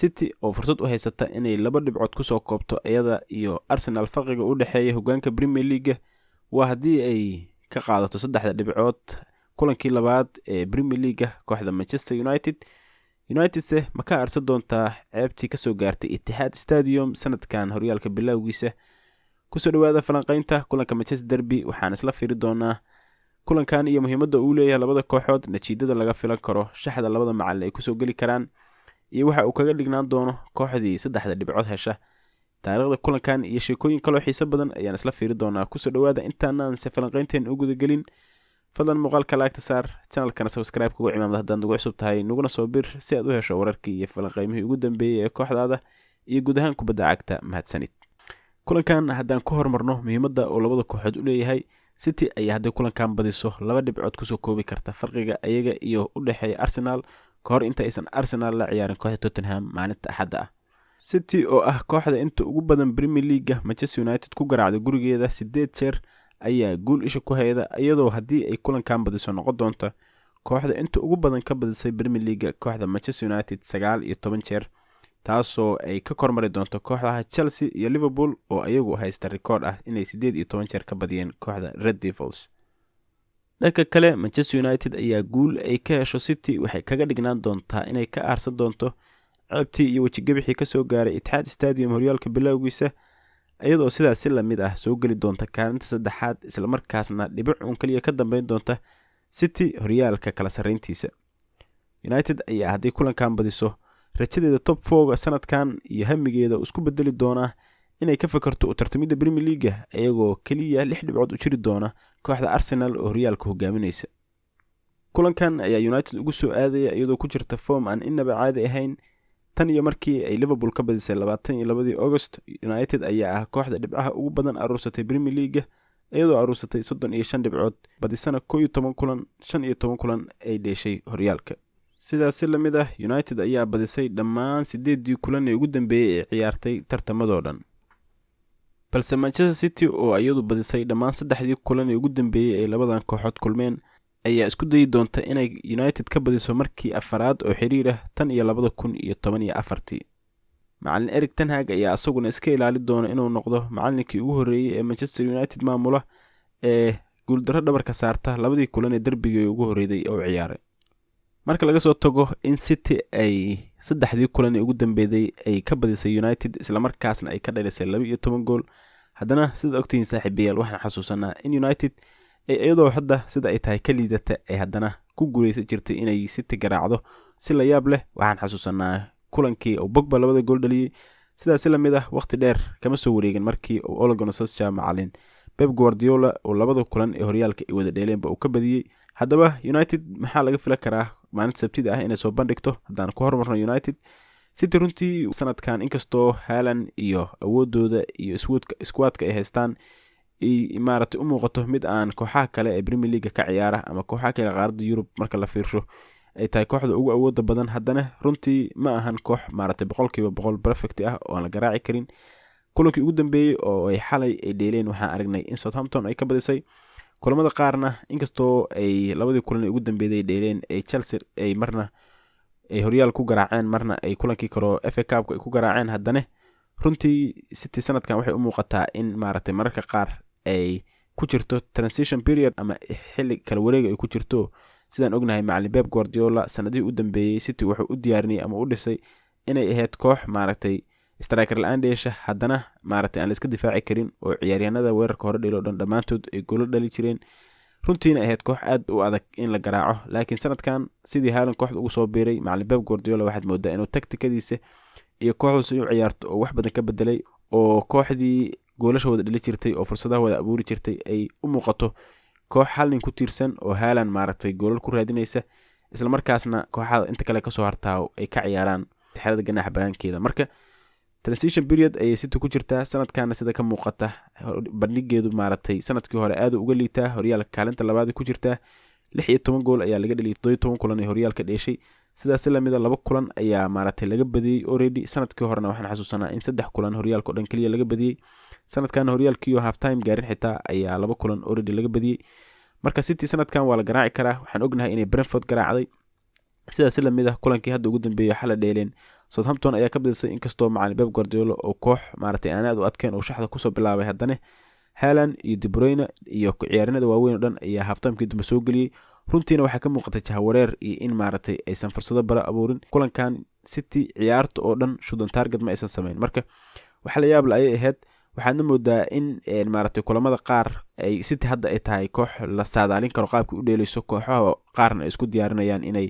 City oo fursad u haysata inay 2 dhibcood kusoo koobto iyada iyo Arsenal farqiga u dhexeeya hogaanka Premier League, waa haddii ay ka qaadato 3da dhibcood kulankii labaad ee Premier League kooxda Manchester United. United se ma ka aarsan doontaa ceebtii kasoo gaartay Etihad Stadium sanadkan horyaalka bilowgiisa? Kusoo dhawaada falanqeynta kulanka Manchester Derby. Waxaan isla fiiri doonaa kulankan iyo muhiimadda uu leeyahay labada kooxood, natiijada laga filan karo, shaxda labada macalin ay kusoo geli karaan iyo waxa uu kaga dhignaan doono kooxdii 3da dhibcood hesha. Taariikhda kulankan iyo sheekooyin kaloo xiiso badan ayaan isla fiiri doonaa. Kusoo dhawaada. Intaanaan se falanqeynteen u gudagelin, fadlan muuqaalka like-ta saar, channelkana subscribe kugu cimaamad haddaad nagu cusub tahay, naguna soo bir si aad u hesho wararkii iyo falanqeymihii ugu dambeeyey ee kooxdaada iyo guud ahaan kubadda cagta. Mahadsanid. Kulankan haddaan ku horumarno muhiimadda uu labada kooxood u leeyahay, City ayaa hadday kulankan badiso 2 dhibcood kusoo koobi karta farqiga ayaga iyo u dhexeeya Arsenal, ka hor inta aysan Arsenal la ciyaarin kooxda Tottenham maalinta Axadda ah. City oo ah kooxda inta ugu badan Premier League Manchester United ku garaacday gurigeeda 8 jeer ayaa guul isha ku hayda, iyadoo haddii ay kulankan badiso noqon doonta kooxda inta ugu badan ka badisay Premier League kooxda Manchester United, 19 jeer, taasoo ay ka kormari doonto kooxdaha Chelsea iyo Liverpool oo ayagu haysta rikoord ah inay 18 jeer ka badiyeen kooxda Red Devils. Dhanka kale, Manchester United ayaa guul ay ka hesho City waxay kaga dhignaan doontaa inay ka aarsan doonto ceebtii iyo wejigabixii kasoo gaaray Etihad Stadium horyaalka bilowgiisa, iyadoo sidaas si lamid ah soo geli doonta kaalinta saddexaad, islamarkaasna dhibic uun kaliya ka dambeyn doonta City horyaalka kala sarreyntiisa. United ayaa haddii kulankan badiso rajadeeda top four-ga sanadkan iyo hamigeeda isku bedeli doonaa inay ka fakarto u tartamidda Premier League-ga, iyagoo keliya 6 dhibcood u jiri doona kooxda Arsenal oo horyaalka hogaaminaysa. Kulankan ayaa United ugu soo aadaya iyadoo ku jirta form aan inaba caadi ahayn. Tan iyo markii ay Liverpool ka badisay 22-dii August, United ayaa ah kooxda dhibcaha ugu badan aruursatay Premier League-ga, iyadoo aruursatay 35 dhibcood, badisana 11 kulan, 15 kulan ay dheeshay horyaalka. Sidaas si lamid ah, United ayaa badisay dhammaan sideedii kulan ee ugu dambeeyey ee ciyaartay tartamadoo dhan, balse Manchester City oo iyadu badisay dhammaan saddexdii kulan ee ugu dambeeyey ay labadan kooxood kulmeen ayaa isku dayi doonta inay United ka badiso markii afaraad oo xiriir ah tan iyo 2014-tii. Macalin Erik ten Hag ayaa isaguna iska ilaali doona inuu noqdo macalinkii ugu horreeyey ee Manchester United maamula ee guuldarro dhabarka saarta labadii kulan ee derbigii ugu horreeyay oo ciyaaray. Marka laga soo tago in City ay saddexdii kulan ee ugu dambeeyay ay ka badisay United, islamarkaasna ay ka dhalisay 12 gool, haddana sidaad ogtihiin, saaxiibayaal, waxaan xasuusanaa in United ay iyadoo hadda sida ay tahay ka liidata ay haddana ku guuleysan jirtay inay City garaacdo si la yaab leh. Waxaan xasuusanaa kulankii uu Pogba labada gool dhaliyey. Sidaas si lamid ah, waqti dheer kama soo wareegin markii uu Ole Gunnar Solskjaer macalin Pep Guardiola uu labada kulan ee horyaalka ay wada dheeleenba uu ka badiyey. Haddaba United maxaa laga filan karaa maalinta Sabtida ah inay soo bandhigto? Haddaan ku hormarno United, City runtii sanadkan inkastoo Haaland iyo awoodooda iyo squadka ay haystaan maaragtay u muuqato mid aan kooxaha kale ee Premier League ka ciyaara ama kooxaha kale qaaradda Yurub marka la fiirsho ay tahay kooxda ugu awooda badan, haddana runtii ma ahan koox maaragtay 100% perfect ah oo aan la garaaci karin. Kulankii ugu dambeeyey oo ay xalay ay dheeleen waxaan aragnay in Southampton ay ka badisay. Kulamada qaarna, inkastoo ay labadii kulan ee ugu dambeeyay ay dheeleen ay Chelsea ay marna ay horyaal ku garaaceen, marna ay kulankii kaloo FA Cup ay ku garaaceen, haddana runtii City sanadkan waxay u muuqataa in maaragtay mararka qaar ay ku jirto transition period ama xilli kala wareega ay ku jirto. Sidaan ognahay, macalin Pep Guardiola sanadihii u dambeeyey City wuxuu u diyaarinayay ama u dhisay inay ahayd koox maaragtay striker la-aan dheesha, haddana maaragtay aan la iska difaaci karin, oo ciyaaryahanada weerarka hore dheelo dhan dhammaantood ay goolo dhali jireen, runtiina ahayd koox aad u adag in la garaaco. Laakiin sanadkan sidii Haaland kooxda ugu soo biiray, macalin Pep Guardiola waxaad moodaa inuu tacticadiisa iyo kooxduusa u ciyaarto oo wax badan ka bedelay, oo kooxdii goolasha wada dhali jirtay oo fursadaha wada abuuri jirtay ay u muuqato koox hal nin ku tiirsan oo Haaland maaragtay goolal ku raadinaysa, islamarkaasna kooxada inta kale kasoo hartaa ay ka ciyaaraan xerada ganaaxa banaankeeda. Marka transition period ayay City ku jirtaa sanadkana. Sida ka muuqata bandhigeedu maaragtay sanadkii hore aad uga liitaa. Horyaalka kaalinta labaad ku jirtaa, 16 gool ayaa laga dhaliyay 17 kulan ee horyaalka dheeshay. Sidaas lamida 2 kulan ayaa maaragtay laga badiyey already. Sanadkii horena waxaan xasuusanaa in 3 kulan horyaalka o dhan keliya laga badiyey. Sanadkan horyaalkiio half time gaarin xitaa ayaa 2 kulan already laga badiyey. Marka City sanadkan waa la garaaci karaa. Waxaan ognahay inay Brentford garaacday. Sidaas lamid ah, kulankii hadda ugu dambeeyay xala dheeleen Southampton ayaa ka badisay, inkastoo macalin Pep Guardiola oo koox maaragtay aan aad u adkeyn uu shaxda kusoo bilaabay, haddana Haaland iyo De Bruyne iyo ciyaarinada waaweyn oo dhan ayaa halftimekii dambe soo geliyey. Runtiina waxaa ka muuqatay jahawareer iyo in maaragtay aysan fursado bara abuurin kulankan. City ciyaarta oo dhan shot on target ma aysan samayn. Marka waxa la yaab la ayay ahayd. Waxaadna moodaa in maaragtay kulamada qaar ay City hadda ay tahay koox la saadaalin karo qaabkay u dheeleyso, kooxaha qaarna ay isku diyaarinayaan inay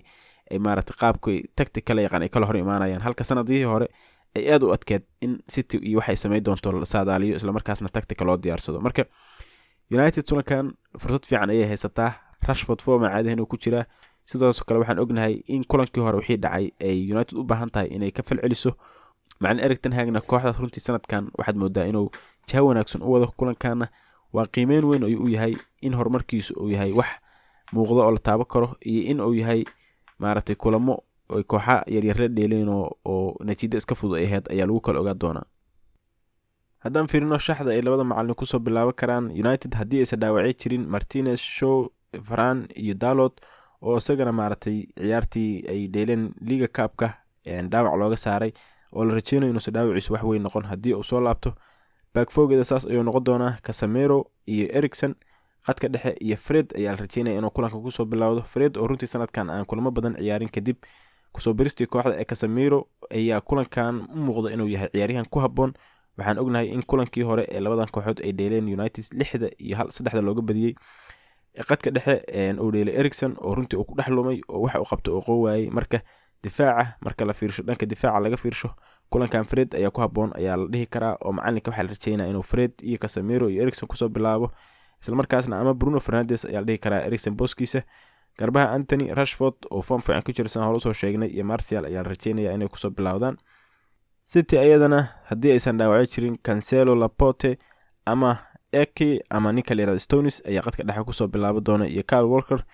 ay maaragtay qaabkay tactic kala yaqaan ay kala hor imaanayaan, halka sanadihii hore ay aad u adkeed in City iyo waxay samayn doonto la saadaaliyo, islamarkaasna tactica loo diyaarsado. Marka United kulankan fursad fiican ayay haysataa. Rashford form caadihan uu ku jiraa. Sidaasoo kale waxaan ognahay in kulankii hore wixii dhacay ay United u baahan tahay inay ka falceliso. Macalin Erik ten Hagna kooxdaas runtii sanadkan waxaad moodaa inuu jiha wanaagsan u wado. Kulankaana waa qiimeyn weyn ayuu u yahay in horumarkiisu uu yahay wax muuqdo oo la taaban karo, iyo in uu yahay maaragtay kulamo ay kooxa yaryar la dheeleen oo natiijo iska fudud ay ahayd ayaa lagu kala ogaa doonaa. Haddaan fiirino shaxda ay labada macalin kusoo bilaaban karaan, United haddii aysan dhaawacyo jirin Martinez, Shaw, Varane iyo Dalot oo isagana maaragtay ciyaartii ay dheeleen Liga Cupka dhaawac looga saaray oo la rajeynayo inuusan dhaawaciisu wax weyn noqon haddii uu soo laabto, back fourgeeda saas ayuu noqon doonaa: Casemiro iyo Eriksen qadka dhexe, iyo Fred ayaa la rajeynaya inuu kulanka kusoo bilowdo. Fred oo runtii sanadkan aan kulamo badan ciyaarin kadib kusoo biristii kooxda ee Casemiro ayaa kulankan u muuqda inuu yahay ciyaaryahan ku habboon. Waxaan ognahay in kulankii hore ee labadan kooxood ay dheeleen United 6-1 3-da looga badiyey. Qadka dhexe uu dheelay Eriksen oo runtii uu ku dhex lumay oo waxa uu qabto uu qoo waayey. Marka difaaca marka la fiirsho, dhanka difaaca laga fiirsho, kulankan Fred ayaa ku habboon ayaa la dhihi karaa, oo macalinka waxaa la rajeynaya inuu Fred iyo Casemiro iyo Eriksen kusoo bilaabo, islamarkaasna ama Bruno Fernandes ayaa la dhihi karaa Eriksen booskiisa. Garbaha Antony, Rashford oo form fiican ku jira sidaan hore usoo sheegnay, iyo Martial ayaa la rajeynaya inay kusoo bilowdaan. City ayadana haddii aysan dhaawacyo jirin, Cancelo, Laporte ama Ake ama ninka la yirahdo Stones ayaa qadka dhexe kusoo bilaaban doona, iyo Kyle Walker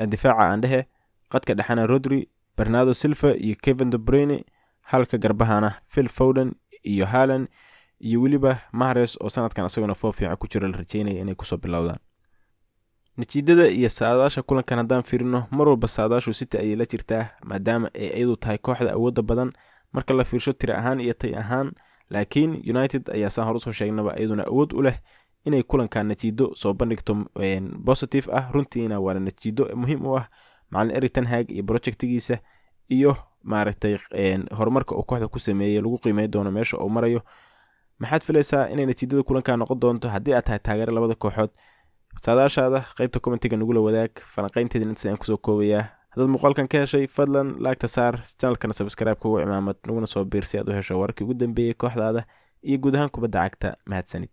difaaca aan dhehe. Qadka dhexena Rodri, Bernardo Silva iyo Kevin De Bruyne, halka garbahana Phil Foden iyo Haaland iyo weliba Mahrez oo sanadkan isaguna form fiican ku jiro la rajeynaya inay kusoo bilowdaan. Natiijada iyo saadaasha kulankan haddaan fiirino, mar walba saadaashu City ayay la jirtaa, maadaama ay iyadu tahay kooxda awoodda badan marka la fiirsho tiri ahaan iyo tay ahaan. Laakiin United ayaa, saan hore usoo sheegnaba, iyaduna awood u leh inay kulankan natiijo soo bandhigto positive ah. Runtiina waana natiijo muhiim u ah macalin Erik ten Hag iyo projectigiisa iyo maaragtay horumarka uu kooxda ku sameeyey lagu qiimey doono meesha uu marayo. Maxaad filaysaa inay natiijada kulankan noqon doonto haddii aad tahay taageero labada kooxood? Saadaashaada qaybta commentiga nagula wadaag. Falanqaynteedin intaas ayaan kusoo koobayaa. Haddaad muuqaalkan ka heshay, fadlan liketa saar, channelkana subscribe kugu cimaamad, naguna soo biir si aad u hesho wararkii ugu dambeeyey kooxdaada iyo guud ahaan kubadda cagta. Mahadsanid.